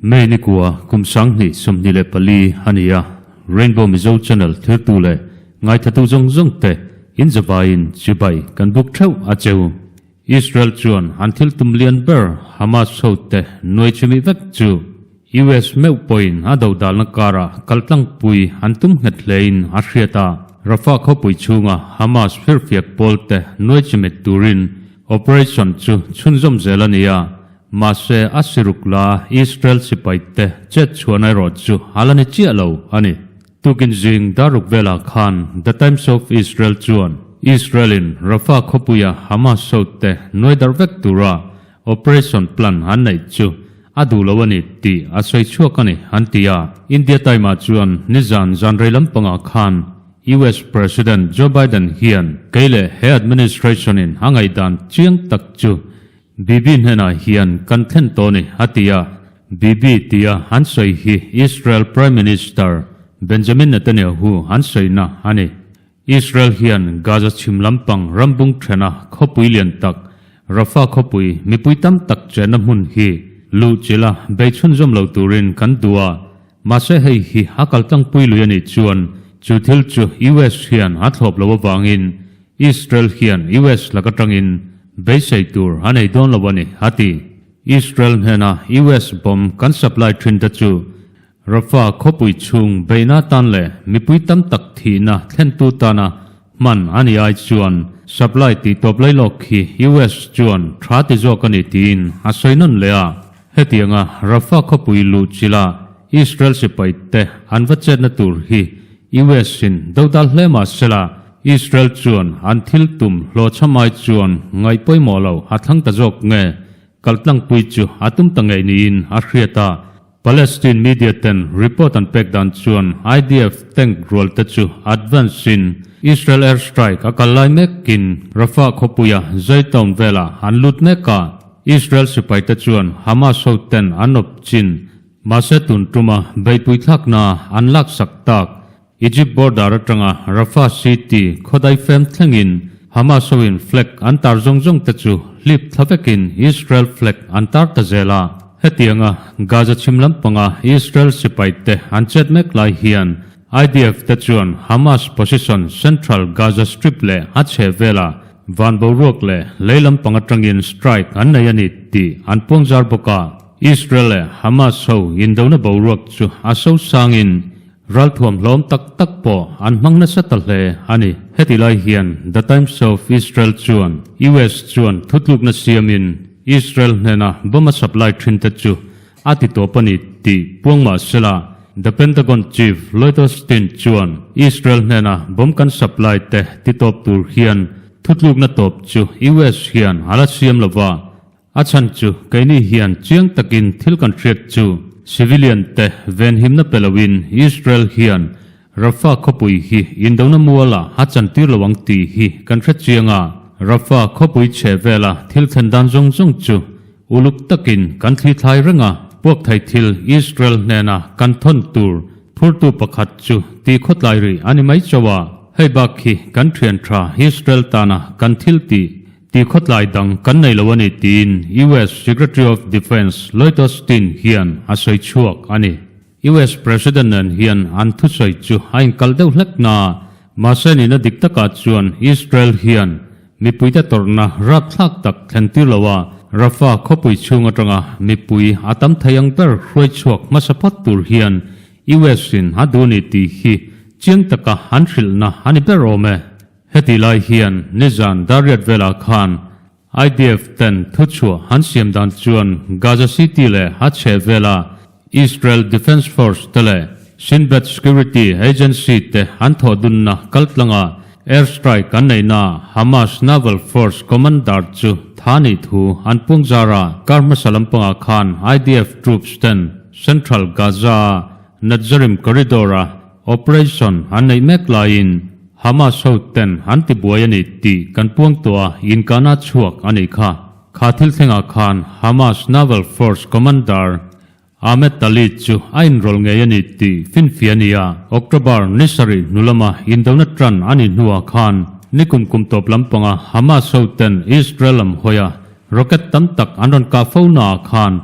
May ni kua kum 2024 a ni a, Rainbow Mizo Channel thirtu leh ngaithatu zawng zawng te in zavaiin chibai kan buk theuh a cheu. Israel chuan an thil tum lian ber Hamas ho te nuai chimih vek chu US meuh pawhin a dodalna karah kaltlangpui an tum nghet hlein a hriat a. Rafah khawpui chhunga Hamas firfiak pawl te nuai chimit turin operation chu chhunzawm zel a ni a, Mahse, a siruk la Israel sipai te chet chhuahna erawh chu a la ni chiah lo a ni. Tukin zing daruk velah khan The Times of Israel chuan Israel-in Rafah khawpuia Hamas hote nuai darh vek tura operation plan an neih chu a duh lo a ni tih a sawi chhuak a ni an ti a. India Time-ah chuan nizan zanrei lampangah khan US President Joe Biden hian kei leh he administration-in a ngaihdan chiang tak chu Bibi hnenah hian kan thlen tawh ni, a ti a. Bibi tia an sawi hi Israel Prime Minister Benjamin Netanyahu an sawina a ni. Israel hian Gaza chhim lampang rambung thena khawpui lian tak, Rafah khawpui mipui tam tak chenna hmun hi luh chilha bei chhunzawm lo turin kan duh a. Mahse hei hi a kaltlangpui lui a nih chuan chu thil chu US hian a thlawp lo avangin Israel hian US lak atangin beisei tur a nei dawn lo a ni, a ti. Israel hnena US bomb kan supply thin te chu Rafah khawpui chhung beihna tan leh mipui tam tak thihna thlentu tana hman a ni ai chuan supply tih tawp lai lawk khi US chuan tha ti zawk a ni tiin a sawi nawn leh a. Hetianga Rafah khawpui luh chila Israel sipai te an va chetna tur hi US in dodal hle mah sela Israel chuan an thil tum hlawhchham ai chuan ngaih pawimawh lo a thlang ta zawk nge kaltlangpui chu a tum ta ngei niin a hriat a. Palestine media ten report an pek dan chuan IDF tank rual te chu advance in Israel air strike a kal lai mekin Rafah khawpuia Zaytoun velah an lut mek a. Israel sipai te chuan Hamas ho ten an awp chin mahse tun tuma beihpui thlakna an laksak tak Egypt border atanga Rafah city khawdai fem thlengin Hamas ho in flag an tar zawng zawng te chu hlip thla vekin Israel flag an tar ta zel a. Hetianga Gaza chhim lampanga Israel sipai te an chet mek lai hian IDF te chuan Hamas position central Gaza Strip leh a chheh velah Van boruak leh lei lampang atangin strike an nei a ni tih an puangzar bawk a. Israel leh Hamas ho indona boruak chu a sosangin ralthuam hlawm tak tak pawh an hmang nasa ta hle a ni. Heti lai hian The Times of Israel chuan US chuan thutlukna siamin Israel hnena bomb a supply thin te chu a ti tawp a ni tih puang mah sela The Pentagon Chief Lloyd Austin chuan Israel hnena bomb kan supply te ti tawp tur hian thutlukna tawp chu US hian a la siam lo va, a chhan chu keini hian chiang takin thil kan hriat chu civilian te venhimna pe loin Israel hian Rafah khawpui hi indona mualah a chantir lo ang tih hi kan hre chiang a, Rafah khawpui chhe vela thil thlen dan zawng zawng chu Uluk takin kan thli thlai reng a, puak thei thil Israel hnena kan thawn tur phurtu pakhat chu ti khawtlai rih a ni mai chauh a. Hei bak khi kan thian tha Israel tana kan thil tih ti khawtlai dang kan nei lo a ni tiin US Secretary of Defence Lloyd Austin hian a sawi chhuak a ni. US President nen hian an thusawi chu a inkal deuh hlek na, mahse nihna dik takah chuan Israel hian Mipuite tawrhna rapthlak tak thlentir lo a, Rafah khawpui chhung atanga mipui a tam thei ang ber hruai chhuak hmasa phawt tur hian US in a duh a ni tih hi chiang taka an hrilhna a ni ber awm e. Heti lai hian nizan Dariat velah khan IDF ten thuchhuah an siam dan chuan Gaza City leh a chheh vela Israel Defence Force te leh Shin Bet Security Agency te an thawh dunna kaltlanga air strike an neihna Hamas Naval Force Commander chu tha nih thu an puang zar a. Kar hmasa lampangah khan IDF troops ten Central Gaza-a Netzarim Corridor-a operation an neih mek laiin Hamas ho ten an tibuai a ni tih kan puang tawh a, inkahna chhuak a nih kha. Kha thil thlengah khan Hamas Naval Force Commander. Ahmed Ali chu a inrawlh ngei a ni tih finfiah a ni a, October ni sarih hnu lama indona tan a nih hnuah khan nikum kum tawp lampanga Hamas hoten Israel lam hawia rocket tam tak an rawn kah fo naah khan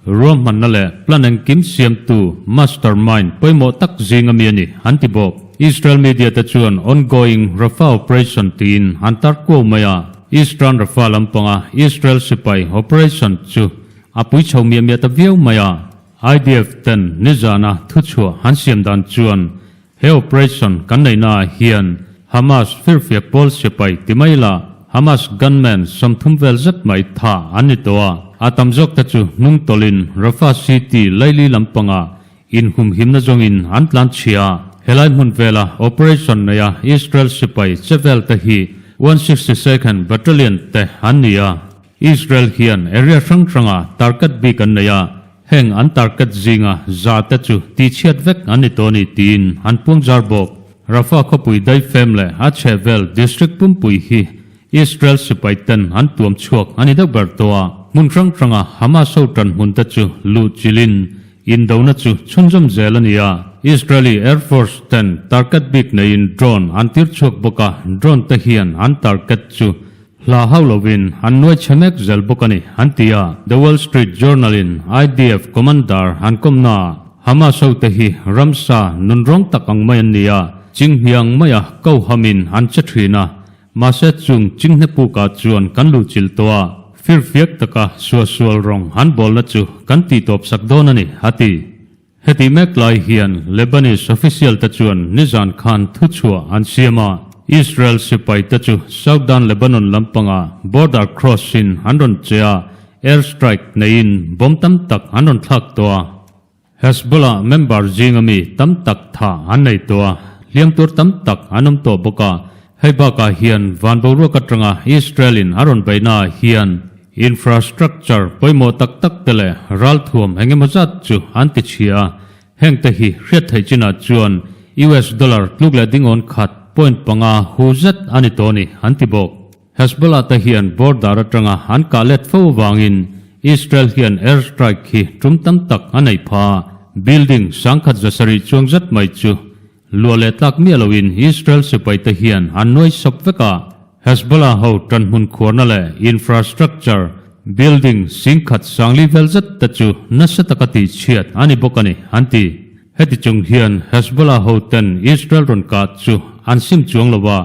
Ruahmanna leh plan engkim siamtu mastermind pawimawh tak zing ami a ni, an ti bawk. Israel media te chuan ongoing Rafah operation tiin an tar kuau mai a, Eastern Rafah lampanga Israel sipai operation chu a pui chho miah miah ta viau mai a. IDF ten nizana thuchhuah an siam dan chuan He operation kan neihnaah hian Hamas firfiak pawl sipai ti mai la Hamas gunman 30 vel zet mai tha an ni tawh a, a tam zawk te chu hnung tawlhin Rafah city laili lampangah inhumhimna zawngin an tlan chhia a. Helai hmun vela operation neia Israel sipai che vel te hi 162nd Battalion te an ni a. Israel hian area hrang hranga target bik an nei a, Heng an target zinga za te chu tihchhiat vek an ni tawh a ni tiin an puang zar bawk. Rafah khawpui daifem leh a chhehvel district pumpui hi Israel sipai ten an tuam chhuak a ni deuh ber tawh a. Hmun hrang hranga Hamas ho tan hmun te chu luh chilhin indona chu chhunzawm zel a ni a. Israeli Air Force ten target bik neiin drone an tir chhuak bawk a, drone te hian an target chu Hla hau lovin an nuai chhe mek zel bawk a ni, an ti a. The Wall Street Journal-in IDF commander an kawmnaah Hamas hote hi ramsa nunrawng tak ang mai an ni a, chinghnia ang maia ko hamin an che thin a, mahse chung chinghne pukah chuan kan luhchilh tawh a, firfiak taka suahsual rawng an bawlna chu kan tihtawpsak dawn a ni, a ti. Heti mek lai hian Lebanese official te chuan nizan khan thuchhuah an siam a, Israel sipai te chu Southern Lebanon lampanga border cross in an rawn che a, air strike neiin bomb tam tak an rawn thlak tawh a. Hezbollah member zinga mi tam tak thah an nei tawh a, hliam tur tam tak an awm tawh bawk a. Hei bakah hian van boruak atanga Israel in a rawn beihnaah hian Infrastructure pawimawh tak tak te leh ralthuam eng emaw zat chu an ti chhia a, heng te hi hriat theih chinah chuan US dollar tluk leh dingawn khat point panga hu zet a ni tawh a ni, an ti bawk. Hezbollah te hian border atanga an kah let fo avangin Israel hian air strike hi tum tam tak a neih pha a, building 1700 chuang zet mai chu Luah leh tlak miah loin Israel sipaite hian an nuai sawp vek a, Hezbollah ho tanhmun khuarna leh infrastructure building 10,000 sangli vel zet te chu nasa taka tihchhiat a ni bawk a ni, an ti. Heti chung hian Hezbollah ho ten Israel rawn kah chu an sim chuang lo a,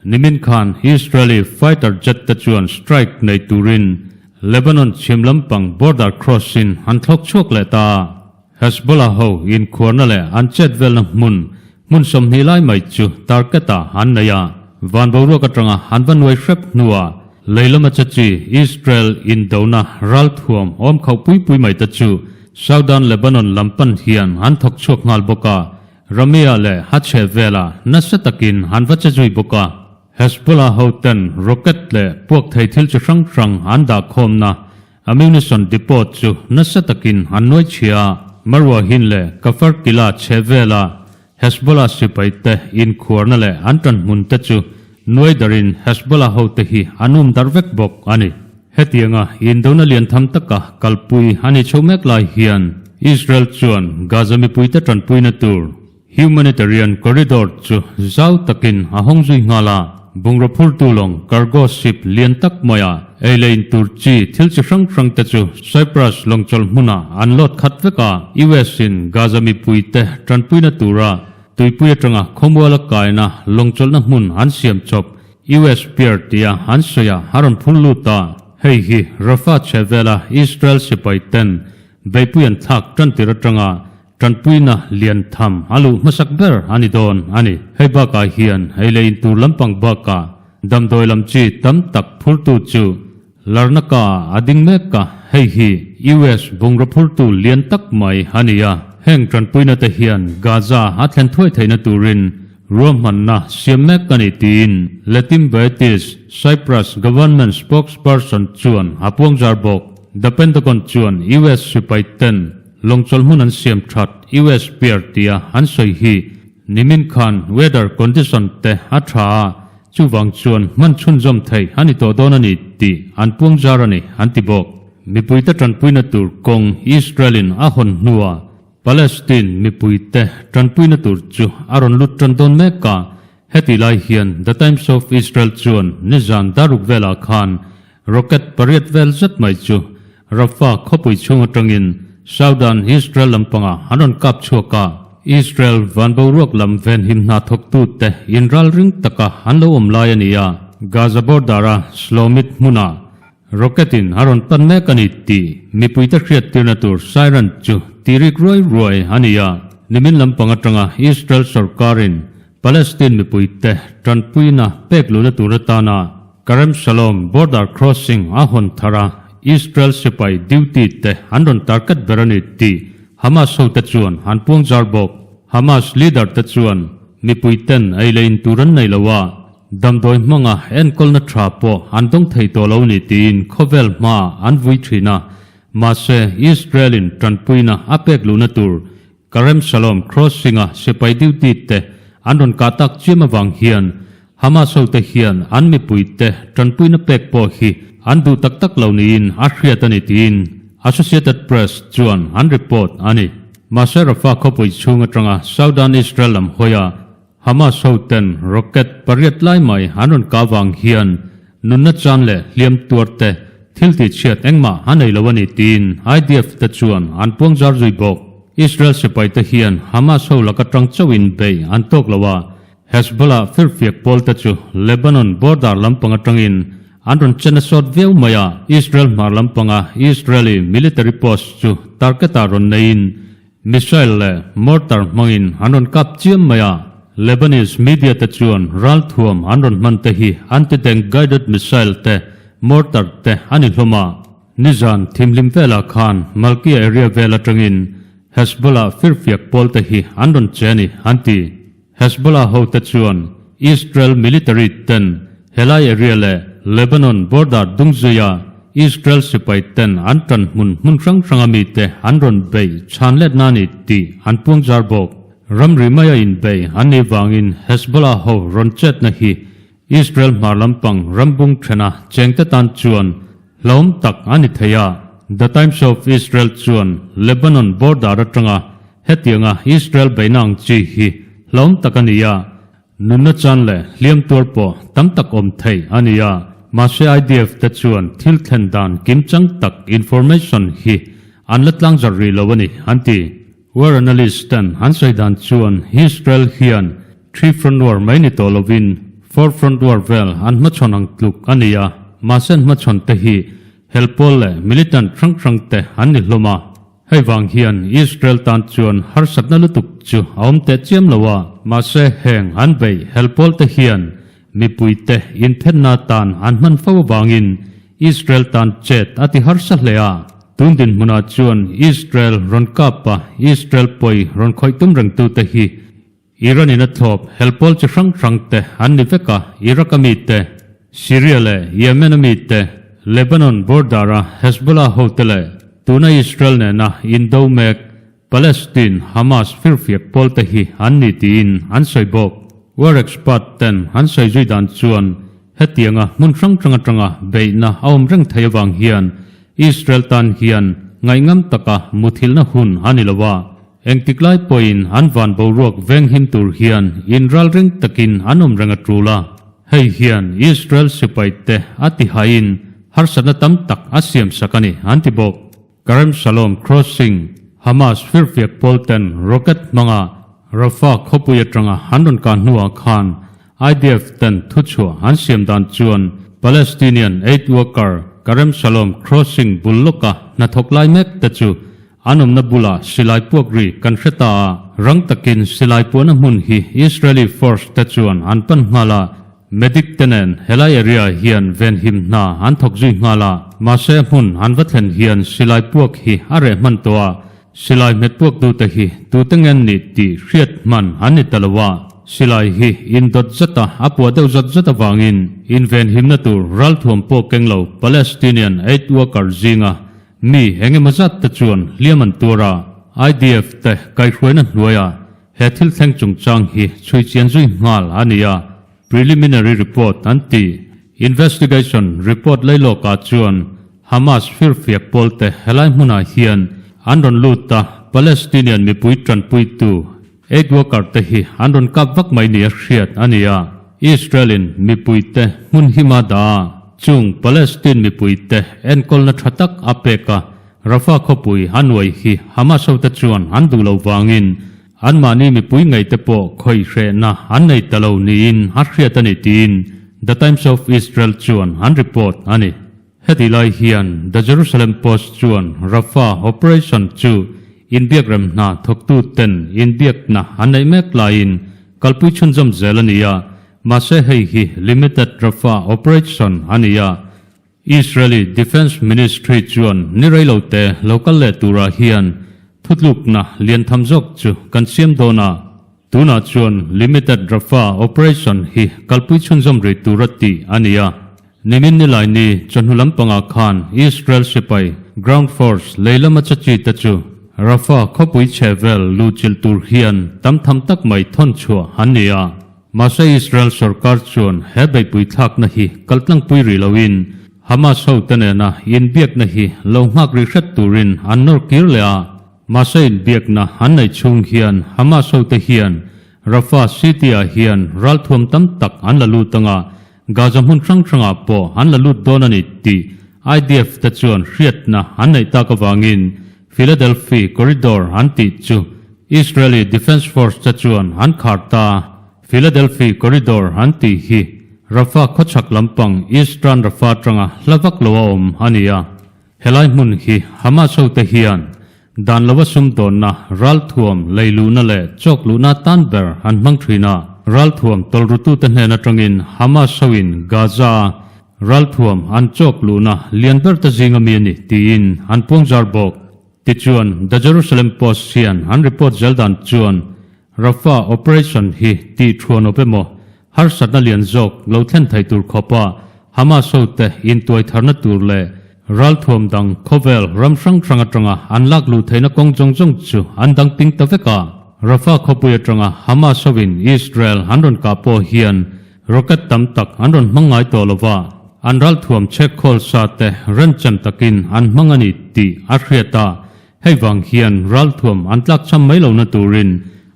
nimin khan Israeli fighter jet te chuan strike nei turin Lebanon chhim lampang border cross-in an thlawk chhuak leh ta a. Hezbollah ho inkhuarna leh an chet velna hmun, hmun 20 lai mai chu target-ah an nei a, van boruak atanga an va nuai hrep hnuah lei lama che chi Israel indona ralthuam awm khauh pui pui mai te chu Southern Lebanon lam pan hian an thawk chhuak nghal bawk a, Ramia leh Hacheh velah nasa takin an va che zui bawk a. Hezbollah ho ten rocket leh puak thei thil chi hrang hrang an dah khawmna Ammunition depot chu nasa takin an nuai chhia a, Marwahin leh Kafar Kila chhe vela Hezbollah sipaite inkhuarna leh an tanhmun te chu nuai darin Hezbollah hote hi an um darh vek bawk a ni. Hetianga indona lian tham taka kalpui a ni chho mek lai hian Israel chuan Gaza mipuite tanpuina tur Humanitarian corridor chu zau takin a hawng zui nghal a, bungraw phurtu lawng cargo ship lian tak maia ei leh in tur chi thil chi hrang hrang te chu Cyprus lawngchawlh hmunah an load khat vek a, US in Gaza mipuite tanpuina tura tuipui atanga khawmuala kaina lawngchawlhna hmun an siam chawp US pier tia an sawi a a rawn phur lut a, hei hi Rafah chhehvela Israel sipai ten beihpui an thlak tantir atanga Tanpuina lian tham a luh hmasak ber a ni dawn a ni. Hei bakah hian ei leh in tur lampang bakah damdawi lam chi tam tak phurtu chu Larnaca a ding mek a, hei hi US bungraw phurtu lian tak mai a ni a. Heng tanpuina te hian Gaza a thlen thuai theihna turin ruahmanna siam mek a ni tiin Letim Baetis, Cyprus government spokesperson chuan a puangzar bawk. The Pentagon chuan US sipai ten Lawngchawlh hmun an siam that US pier tia an sawi hi nimin khan weather condition te a tha a, chuvang chuan hman chhunzawm theih a ni tawh dawn a ni tih an puang zar a ni an ti bawk. Mipuite tanpuina tur kawng Israel-in a hawn hnuah Palestine mipuite tanpuina tur chu a rawn lut tan dawn mek a. Heti lai hian The Times of Israel chuan nizan daruk velah khan rocket pariat vel zet mai chu Rafah khawpui chhung atangin Southern Israel lampangah an rawn kap chhuak a. Israel van boruak lam venhim hna thawktute inralring taka an lo awm lai a ni a. Gaza border-a Shlomit hmunah Rocket in a rawn pan mek a ni tih mipuite hriattirna tur siren chu tih rik ruai ruai a ni a. Nimin lampang atanga Israel sorkarin Palestine mipuite tanpuina pek luhna tur atana Karem Shalom border crossing a hawn thar a, Israel sipai duty te an rawn target ber a ni tih Hamas hote chuan an puang zar bawk. Hamas leader te chuan mipuiten ei leh in tur an nei lo a, Damdawi hmanga enkawlna tha pawh an dawng thei tawh lo ni tiin khawvel hmaah an vui thin a, mahse Israel-in tanpuina a pek luhna tur Karem Shalom crossing-a sipai duty te an rawn kah tak chiam avang hian Hamas hote hian an mipuite tanpuina pek pawh hi an duh tak tak lo niin a hriat a ni tiin Associated Press chuan an report a ni. Mahse Rafah khawpui chhung atanga Southern Israel lam hawia Hamas ho ten rocket pariat lai mai an rawn kah vang hian nunna chan leh hliam tuar te thil tih chhiat engmah a nei lo a ni tiin IDF te chuan an puang zar zui bawk. Israel sipai te hian Hamas ho laka tang chauhin bei an tawk lo a, Hezbollah firfiak pawl te chu Lebanon border lampang atangin an rawn chen a sawt viau mai a, Israel hmar lampanga Israeli military post chu target ah rawn neiin Missile leh mortar hmangin an rawn kap chiam mai a, Lebanese media te chuan ralthuam an rawn hman te hi anti-tank guided missile te, mortar te a ni hlawm a. Nizan thimhlim velah khan Malkia area vel atangin Hezbollah firfiak pawl te hi an rawn che a ni, an ti. Hezbollah hote chuan Israel military ten helai area leh Lebanon border dungzuia Israel sipai ten an tan hmun hmun hrang hranga mite an rawn bei chhan let na ni tih an puang zar bawk. Ramri maia inbei an nih vangin Hezbollah ho rawn chetna hi Israel hmar lampang rambung thena chengte tan chuan hlauhawm tak a ni thei a. The Times of Israel chuan Lebanon border atanga hetianga Israel beihna ang chi hi hlauhawm tak a ni a, nunna chan leh hliam tuar pawh tam tak awm thei a ni a. Mahse IDF te chuan thil thlen dan kimchang tak information hi an la tlangzarh rih lo a ni, an ti. War analyst ten an sawi dan chuan Israel hian three front war mai ni tawh lovin four front war vel an hmachhawn ang tluk a ni a, mahse an hmachhawn te hi helpawl leh militant hrang hrang te an ni hlawm a. Hei vang hian Israel tan chuan harsatna lutuk chu a awm teh chiam lo a, mahse heng an beih helpawl te hian Mipuite inphenna tan an hman fo avangin Israel tan chet a ti harsa hle a. Tun dinhmunah chuan Israel rawn kap a, Israel pawi rawn khawih tum rengtute hi Iran in a thlawp helpawl chi hrang hrangte an ni vek a, Iraq a mite, Syria leh Yemen a mite, Lebanon border-a Hezbollah hote leh tuna Israel nena indo mek Palestine Hamas firfiak pawlte hi an ni tiin an sawi bawk. War expert ten an sawi zui dan chuan hetianga hmun hrang hrang atanga beihna a awm reng thei avang hian Israel tan hian ngaihngam taka muthilhna hun a ni lo a, engtik lai pawhin an van boruak venghim tur hian inralring takin an awm reng a tul a. Hei hian Israel sipaite a tihaiin harsatna tam tak a siamsak a ni an ti bawk. Karem Shalom Crossing, Hamas firfiak pawl ten rocket hmanga Rafah khawpui atanga an rawn kah hnuah khan IDF ten thuchhuah an siam dan chuan Palestinian aid worker Karem Shalom Crossing bul lawka hnathawk lai mek te chu an awmna bulah silai puak ri kan hre ta a, rang takin silai puahna hmun hi Israeli force te chuan an pan nghal a. Medic te nen helai area hian venhim hna an thawk zui nghal a, mahse hmun an va thlen hian silai puak hi a reh hman tawh a, silai hmet puak tute hi tute ngen nih tih hriat hman an ni ta lo a, silai hi indawt zata a puah deuh zat zat avangin invenhimna tur ralthuam pawh keng lo Palestinian aid worker zinga mi engemaw zat te chuan hliam an tuar a, IDF te kaihhruaina hnuaiah He thil thleng chungchang hi chhui chian zui nghal a ni a, preliminary report an ti. Investigation report lei lawkah chuan Hamas firfiak pawlte helai hmunah hian an rawn lut a, Palestinian mipui tanpuitu aid worker te hi an rawn kap vak mai nia hriat a ni a. Israel-in mipuite hmun hima dah a, chung Palestine mipuite enkawlna tha tak a pek a, Rafah khawpui a nuai hi Hamas hote chuan an duh loh vangin anmahni mipui ngaihte pawh khawih hrehna an nei ta lo niin a hriat a ni tiin The Times of Israel chuan an report a ni. Heti lai hian The Jerusalem Post chuan Rafah operation chu inbiakrem hna thawktuten inbiakna an neih mek laiin kalpui chhunzawm zel a ni a, mahse hei hi limited Rafah operation a ni a, Israeli Defence Ministry chuan ni reilote lo kal leh turah hian thutlukna lian tham zawk chu kan siam dawn a, tunah chuan Limited Rafah Operation hi kalpui chhunzawm rih tura tih a ni a. Nimin nilai ni chawhnu lampangah khan Israel sipai Ground Force lei lama che chi te chu Rafah khawpui chhe vel luhchilh tur hian tam tham tak mai thawn chhuah an ni a. Mahse Israel sorkar chuan he beihpui thlakna hi kaltlangpui rih loin Hamas hote nena inbiakna hi lo nghak rih hret turin an nawr kir leh a. Mahse inbiakna an neih chhung hian Hamas hote hian Rafah city-ah hian ralthuam tam tak an la lut anga Gaza hmun hrang hrangah pawh an la lut dawn a ni tih IDF te chuan hriatna an neih tak avangin Philadelphi Corridor an tih chu Israeli Defence Force te chuan an khar ta. Philadelphi Corridor an tih hi Rafah khawchhak lampang Eastern Rafah atanga hla vak lo a awm a ni a. Helai hmun hi Hamas hote hian dan lova sumdawnna, ralthuam, leiluhna leh chawk luhna tan ber an hmang thin a. Ralthuam tawlrutute hnen atangin Hamas hoin Gaza-a Ralthuam an chawk luhna lian ber te zinga mi a ni tiin an puangzar bawk. Tichuan, The Jerusalem Post hian an report zel dan chuan Rafah operation hi tih thuan awp emaw harsatna lian zawk lo thlen thei tur khawpa Hamas hote intuai tharna tur leh ralthuam dang khawvel ram hrang hrang atanga an lak luh theihna kawng zawng zawng chu an dang ping ta vek a. Rafah khawpui atanga Hamas hoin Israel an rawn kah pawh hian Rocket tam tak an rawn hmang ngai tawh lo va, an ralthuam chhek khawl sa te remchan takin an hmang a ni tih a hriat a, hei vang hian ralthuam an tlakchham mai lohna turin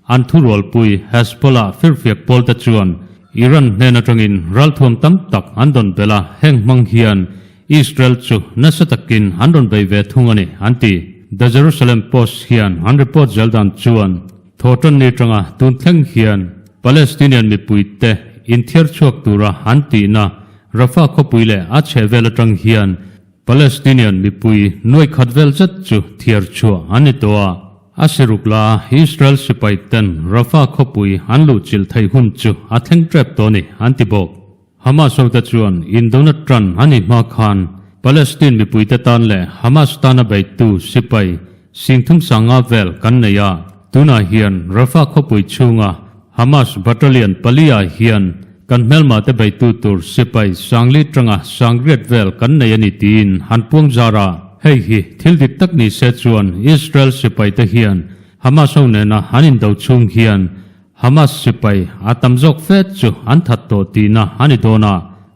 an thurualpui Hezbollah firfiak pawl te chuan Iran hnen atangin ralthuam tam tak an dawn belh a, heng hmang hian Israel chu nasa takin an rawn bei ve thung a ni an ti. The Jerusalem Post hian an report zel dan chuan Thawhtanni atanga tun thleng hian Palestinian mipuite inthiar chhuak tura an tihna Rafah khawpui leh a chhehvel atang hian Palestinian mipui nuai khat vel zet chu thiar chhuah an ni tawh a. A siruk la Israel sipai ten Rafah khawpui an luhchilh theih hun chu a thleng tep tawh a ni an ti bawk. Hamas hote chuan indona tan a nih hma khan Palestine mipuite tan leh Hamas tana beitu sipai singthum sanga vel kan nei a. Tunah hian Rafah khawpui chhunga Hamas battalion pali-ah hian kan hmelmate beitu tur sipai sangli tanga sangriat vel kan nei a ni tiin an puang zar a. Hei hi thil dik tak ni se chuan Israel sipaite hian Hamas ho nena an indo chhung hian Hamas sipai a tam zawk fe chu an that tawh tihna a ni dawn a,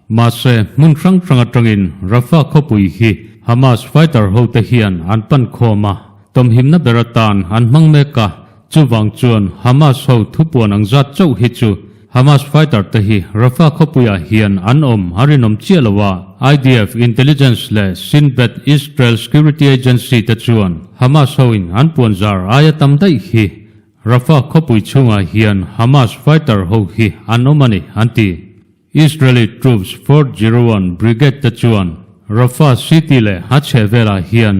mahse hmun hrang hrang atangin Rafah khawpui hi Hamas fighter hote hian an pan khawm a, tawmhimna ber atan an hmang mek a, chuvang chuan Hamas ho thupuan ang zat chauh hi chu Hamas fighter te hi Rafah khawpuiah hian an awm a rinawm chiah lo a, IDF intelligence leh Shin Bet Israel Security Agency te chuan Hamas hoin an puanzar aia tam daih hi Rafah khawpui chhungah hian Hamas fighter ho hi an awm a ni, an ti. Israeli troops 401 Brigade te chuan Rafah city leh a chheh velah hian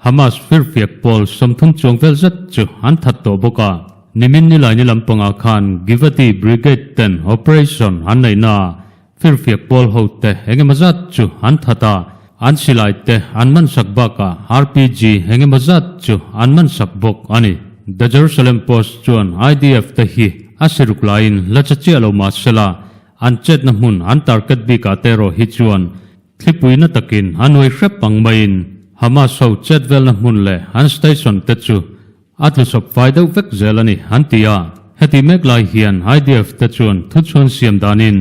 Hamas firfiak pawl 30 chuang vel zet chu an that tawh bawk a. Nimin nilaini lampangah khan Givati Brigade ten operation an neihnaah Firfiak pawl ho te engemaw zat chu an that a, an silai te an man sak bakah RPG engemaw zat chu an man sak bawk a ni. The Jerusalem Post chuan IDF te hi a siruk laiin la che chiah lo mah sela, an chetna hmun an target bikah te erawh hi chuan thlipui na takin a nuai hrep ang maiin Hamas ho chet velna hmun leh an station te chu A tlusawp fai deuh vek zel a ni, an ti a. Heti mek lai hian IDF te chuan thuchhuan siam danin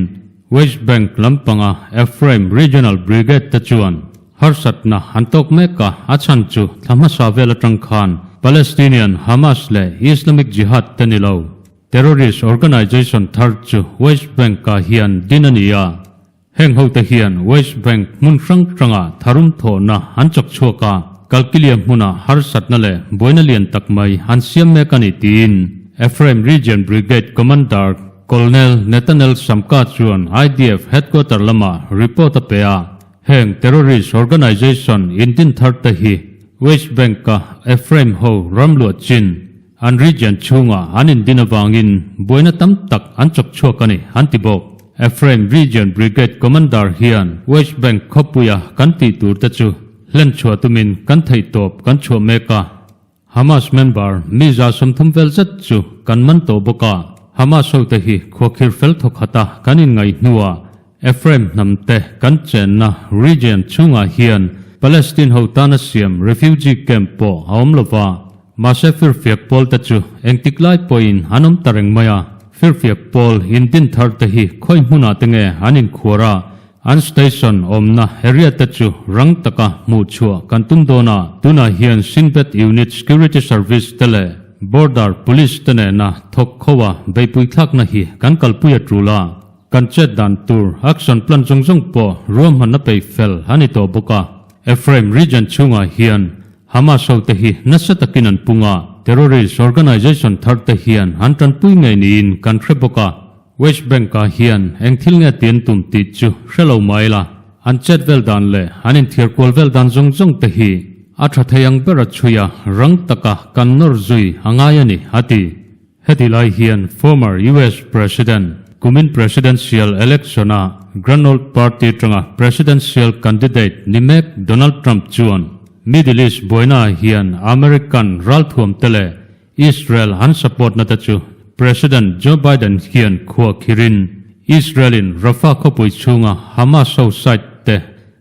West Bank lampanga Ephraim Regional Brigade te chuan. Harsatna an tawk mek a, a chhan chu thla hmasa vel atang khan Palestinian Hamas leh Islamic Jihad te ni lo, terrorist organization thar chu West Bank-ah hian din a ni a. Heng hote hian West Bank hmun hrang hrangah tharum thawhna an chawk chhuak a, Kalkilia hmuna harsatna leh buaina lian tak mai an siam mek a ni tiin Ephraim Region Brigade Commander Colonel Netanel Shamka chuan IDF headquarter lamah report a pe a. Heng terrorist organization indin thar te hi West Bank-a Ephraim ho ram luah chin an region chhungah an indin avangin buaina tam tak an chawk chhuak a ni, an ti bawk. Ephraim Region Brigade Commander hian West Bank khawpuia kan tih tur te chu hlen chhuah tumin kan theihtawp kan chhuah mek a. Hamas member mi 30 vel zet chu kan man tawh bawk a, Hamas hote hi khuakhir fel thawkhat a kan inngaih hnuah Ephraim hnamte kan chenna region chhungah hian Palestine ho tana siam refugee camp pawh a awm lova, mahse firfiak pawl te chu engtik lai pawhin an awm ta reng mai a, firfiak pawl indin thar te hi khawi hmunah te nge an inkhuar a, An station awmna area te chu rang taka hmuh chhuah kan tum dawn a, tunah hian Shin Bet Unit Security Service te leh Border Police te nena thawk kho a beihpui thlakna hi kan kalpui a tul a, kan chet dan tur action plan zawng zawng pawh ruahmanna peih fel a ni tawh bawk a. Ephraim region chhungah hian Hamas ho te hi nasa takin an pung a, terrorist organization thar te hian an tanpui ngei niin kan hre bawk a. West Bank-ah hian eng thil nge ti an tum tih chu hre lo mai la, an chet vel dan leh an inthiar kual vel dan zawng zawng te hi a tha thei ang ber a chhui a, rang taka kan nawr zui a ngai a ni, a ti. Heti lai hian former US President, kumin presidential election-a Grand Old Party atanga presidential candidate ni mek Donald Trump chuan Middle East buainaah hian American ralthuam te leh Israel an support na te chu President Joe Biden hian khua khirin Israel-in Rafah khawpui chhunga Hamas ho site te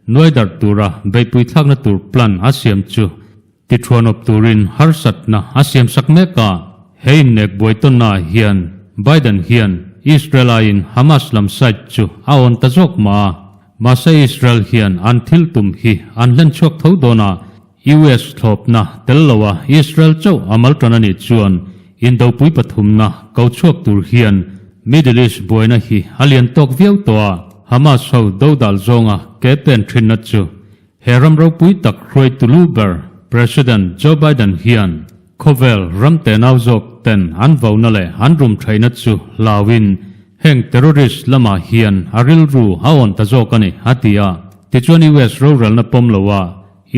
nuai darh tura beihpui thlakna tur plan a siam chu tithuanawp turin harsatna a siam sak mek a. He innek buai tawnnaah hian Biden hian Israel aiin Hamas lam site chu a awn ta zawk mah a, mahse Israel hian an thil tum hi an hlen chhuak tho dawn a, US thlawpna tel loa Israel chauh a mal tan a nih chuan Indopui pathumna ko chhuak tur hian Middle East buaina hi a lian tawk viau tawh a, Hamas ho dodal zawnga ke pen thinna chu he ram ropui tak hruaitu lu ber President Joe Biden hian khawvel ram tenau zawk ten an vona leh an rum thaihna chu hlauin heng terrorist lamah hian a rilru a awn ta zawk a ni, a ti a. Tichuan US rorelna pawm loa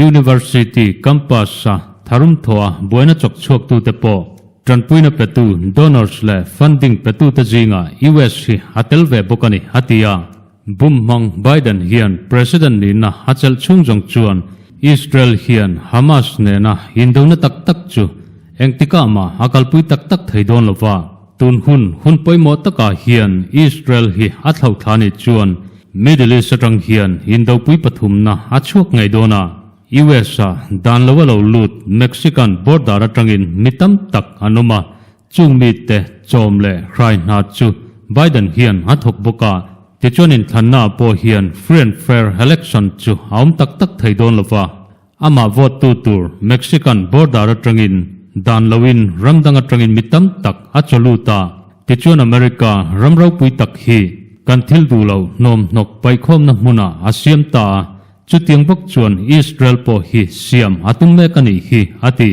University campus-a tharum thawha buaina chawk chhuaktute pawh tanpuina petu donors leh funding petute zingah US hi a tel ve bawk a ni, a ti a. Bum hmang Biden hian President nihna a chelh chhung zawng chuan Israel hian Hamas nena indona tak tak chu engtikah mah a kalpui tak tak thei dawn lo va. Tun hun hun pawimawh takah hian Israel hi a thlauhthla nih chuan Middle East atang hian indopui pathumna a chhuak ngei dawn a, US-a dan lo a lo lut Mexican border atangin mi tam tak an awm a, chung mite chawm leh hrai hna chu Biden hian a thawk bawk a, tichuan inthlannaah pawh hian free and fair election chu a awm tak tak thei dawn lo va. Amah vote tu tur Mexican border atangin dan loin ram dang atangin mi tam tak a chaw lut a, tichuan America ram ropui tak hi kan thil duh lo hnawm hnawk paihkhawmna hmunah a siam ta a, chutiang bawk chuan Israel pawh hi siam a tum mek a nih hi, a ti.